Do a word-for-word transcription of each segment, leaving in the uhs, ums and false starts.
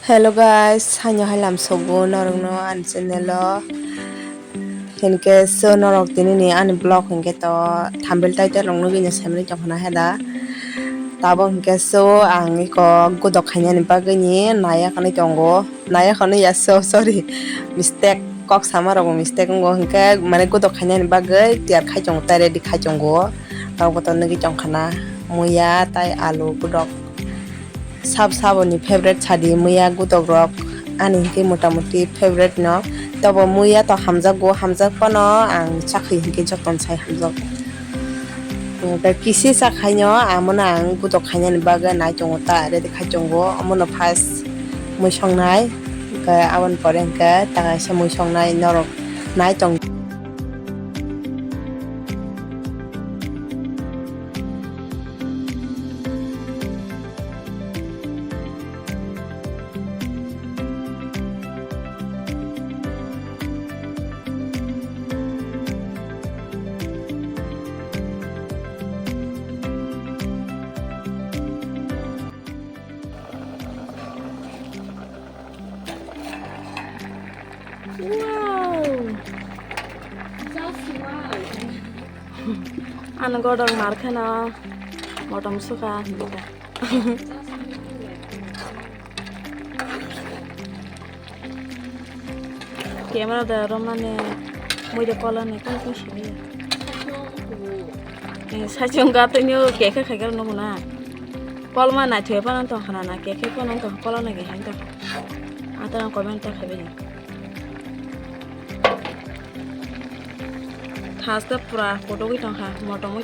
Hello guys, haino hai lam sogo norokno ani channel o. Hinkhe so norok tini ni ani vlog hinkhe to thumbnail title rok nugwi no saimani tongkha na heda. Tabok hinkhe so ang iko godok khainani bagwi ni naiya khwnwi tongo. Naiya khwnwi ya so, sorry, mistake, kok sama rok bo mistake wngo, hinkhe mane godok khainani bagwi tiyar khai tongo, tai ready khai tongo. Tabok to nugwi tongkha na muya tai alu godok. Sab saboni favorite sadi muya godok rok ani hinkhe mota moti favorite no. Tobo muya to hamjakgo, hamjak phano ang chakhwi hinkhe jotono sai hamjak. Tei kisi chakhaino amono ang godok khainani bagwi nai tongo ta ready khai tongo. Omono first mui songnai, hinkhe aboni pore hinkhe ta kaisa mui songnai norok nai tong. Wow! Just wow! Ano godok mar kheno motom suka hinwi ta. Camera da romani muide kolani kung kung sini. Eh, sachung gatini kekhe khaikhe nukuna. Kolma naithoi phano tongkhana na kekhe phano tong kolana kekhe tong. Atang comment ta khaibai. Haste pura kotogwi tongkha motom.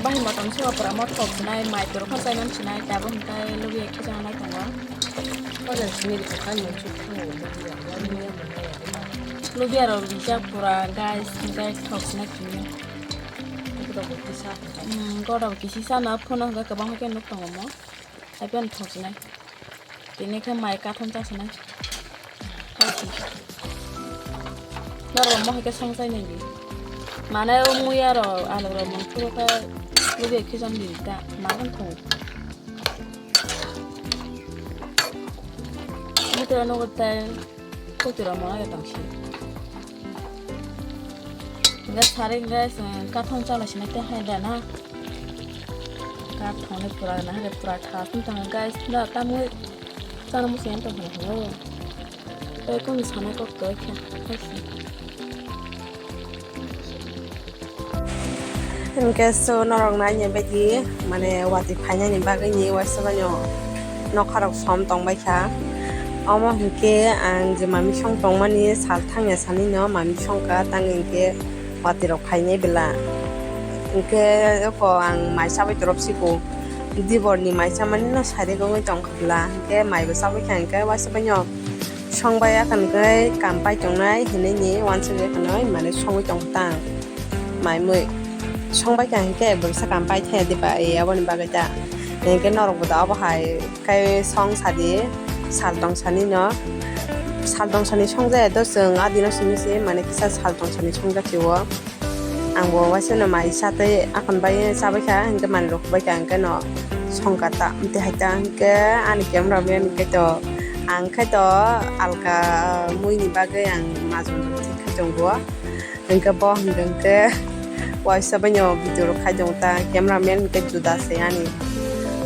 Bahai motom se opora mot kok sinai, mai turu kha chainam sinai, tabuk hinkhe lubi ekhe chana nai tongo. Lubi aro rijak pura, guys, guys, thok sinai kini. Hmm, gora bo kisi sana, phone hwnkhe kwbangma khe nuk tongo mo. Hai phano thok sinai. Tini khe mai kathon chasinai. Norok mo hai khe song chai nai di. Mane o muya rok, alu rok, mung phuru khe lubi khicham di ta, ma khe thung. Mutu ano tei kutu rok mo ya tong si. Enggak sari enggak kathon chala sinai teh hai da na. Kathon ni pura na hai pura kha tong guys na tamui chana musi yang tong ho. Tei kung sana kok toi kha. Hinkhe so norok naina bagwi mane watwi phainani bagwi ni waisa baino nokha rok som tong bai kha. Omo hinkhe ang je mami song tongmani sal thangya sani no mami song kha tang hinkhe watwi rok phainai bela. Hinkhe oko ang mai chabai torop siko dibor ni mai chamani no sari gongwi tong kha bela hinkhe mai bo chabai kha hinkhe waisa baino song bai ya kha hinkhe kam pai tongnai hinwi ni wansugwi kha noi mane songwi tong tang. Mai mui song bai kha hinkhe borsa kam pai thaya diba, e, aboni bagwi ta. Hinkhe norok bo da obo hai khai song sadi, sal tong sani no. Sal tong sani song jaya do chwng adino simi se mane kisa sal tong sani song jati o. Ang bo waisa no mai satwi akhon bai chabai kha hinkhe mani rok bai kha hinkhe no song kha ta. Amte hai ta hinkhe ani camera man hinkhe to ang khai to alka mui ni bagwi ang majung khai tongo. Hinkhe bo hinkhe hinkhe waisa baino video rok khai tongo ta camera man hinkhe juda se ani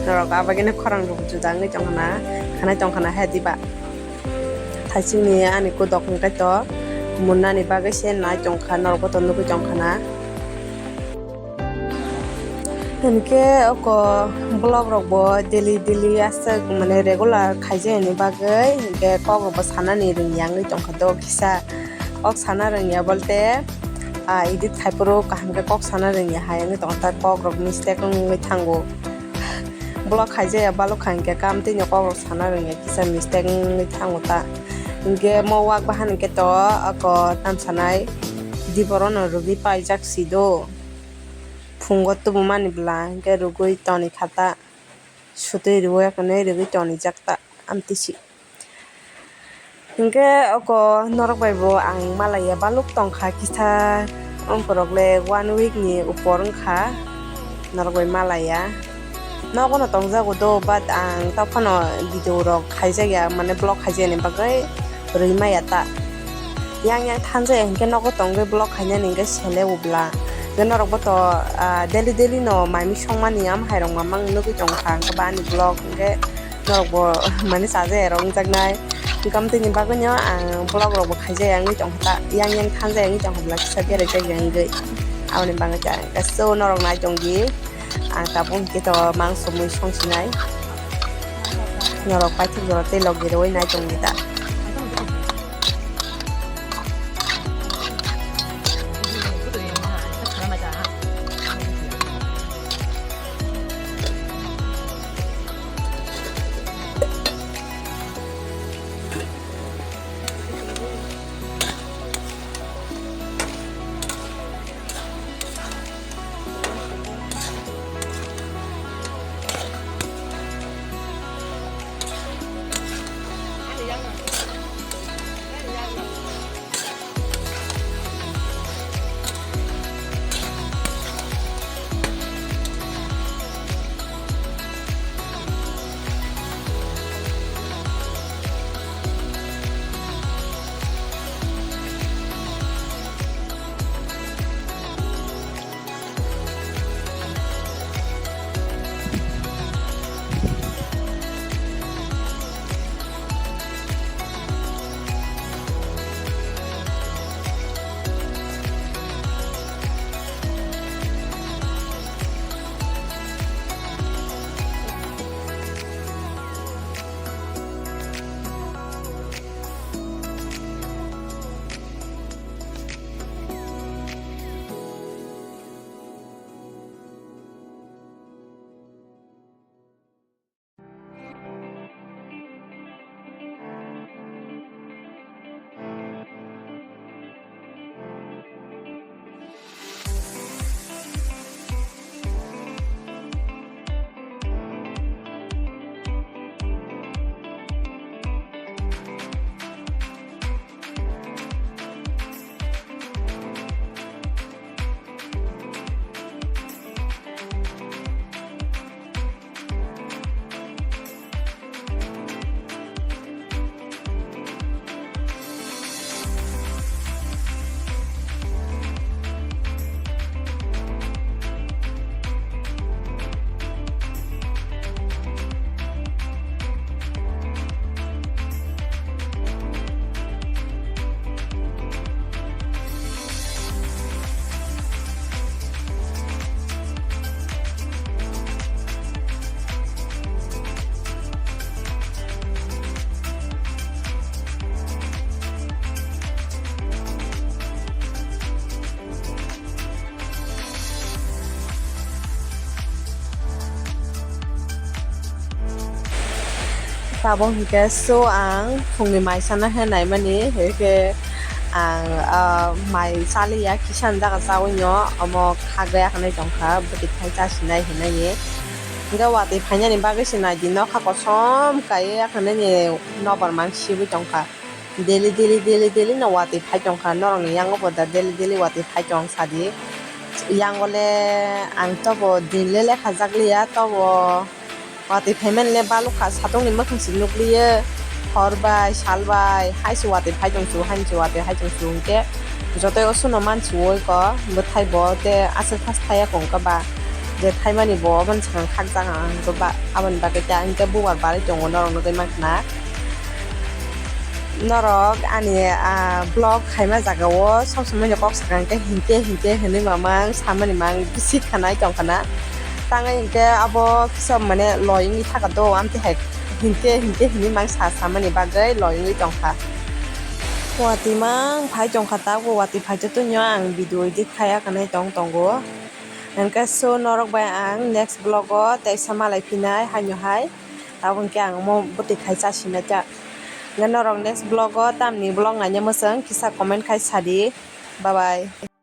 norok abagino khorang rok juda wngwi tongkhana khanai tongkhana he diba thaisingni ani kudok hinkhe to munnani bagwi se nai tongkha norok bo to nugwi tongkhana. Hinkhe oko vlog rok bo daily daily aswk mane regular khaijani bagwi hinkhe kok rok bo sanani rwngya wngwi tongkha do kisa. Kok sana rwngya bolte, ah, edit khai phuru kaham khe kok sana rwngya hai wngwi tongo ta kok rok mistake wngwi thango. Vlog khaijaya balok kha hinkhe kam twi no kok rok sana rwngya kisa mistake wngwi thango ta. Hinkhe mo wak bahan hinkhe to oko tam sanai diboro no rwgwi paijak si do. Phungo tubumani bwla hinkhe rwgwi toni kha ta, sutwi rwui hwnwi rwgwi tonijak ta amtwi si. Hinkhe oko norok bai bo ang malaiya baluk tongkha kisa, wngkorok le one week ni upor wngkha norok bai malaiya. Nogo no tongjago do, but ang tei phano video rok khaijak ya, mane vlog khaijak ni bagwi rwi maya ta. Yang yang thansa ya hinkhe nogo tongwi vlog khainani hinkhe sele ubla. Hinkhe norok bo to, ah, daily daily no mai mui songmani am hai rok mamang nugwi tongkha, hinkhe ba ani vlog hinkhe norok bo mane chaja ya rok wngjaknai. Hinkhe amtwini bagwi no ang vlog rok bo khaijak ya wngwi tongkha ta, yang yang thansa ya wngwi tongkha bwla kisa berajak ya wngwi. Aboni bagwi ta hinkhe so norok nai tongdi. Ang tabuk hwnkhe to mangso mui songsinai. Norok paithak jora tei log giriwi nai tongdi da. Tabuk hinkhe so ang phungni mai sana khe naimani, hinkhe ang, ah, mai chaliya kisa jaga chawi no omo khagwi akhwnai tongkha, bwtwi khai chasinai hinwi. Hinkhe watwi phainani bagwi se naidi nokha kosom kaiwi akhwnani nokbar mang sibwi tongkha. Daily, daily, daily, daily no watwi phai tongkha, norokni yango bo da daily, daily watwi phai tong sadi. Yango le ang tobo din le lekha jak liya, tobo watwi phaimani le balukha, satungni mwkhang se nukliyo, hor bai, sal bai, hai se watwi phai tong su, haini se watwi hai tong su, hinkhe jotoi o suno mansi oi ko, bwthai bo te aswk thas thaya kong kha ba, je thaimani bo omono swkang khakjak ang, hinkhe ba aboni bagwi te ang hinkhe bubar barwi tongo, norok nugwi mankha na. Norok ani, ah, vlog khaima jaga o sob somoi no kok sakang khe hinkhe hinkhe hinwi mamang samani mang bisi khanai tongkha na. Tangwi hinkhe abo kisa mane loi wngwi thaka do, amtwi hai hinkhe hinkhe hinwi mang sa samani bagwi loi wngwi tongkha. Watwi mang phai tongkha, tabuk watwi phai joto no ang video edit khai akanai tong tongo. Hinkhe so norok bai ang next vlog o teisa malai phinai haino hai. Tabuk hinkhe ang omo bwtwi khai chasinai ta. Hinkhe norok next vlog o tamni vlog naina mwchang kisa comment khai sadi. Bye bye.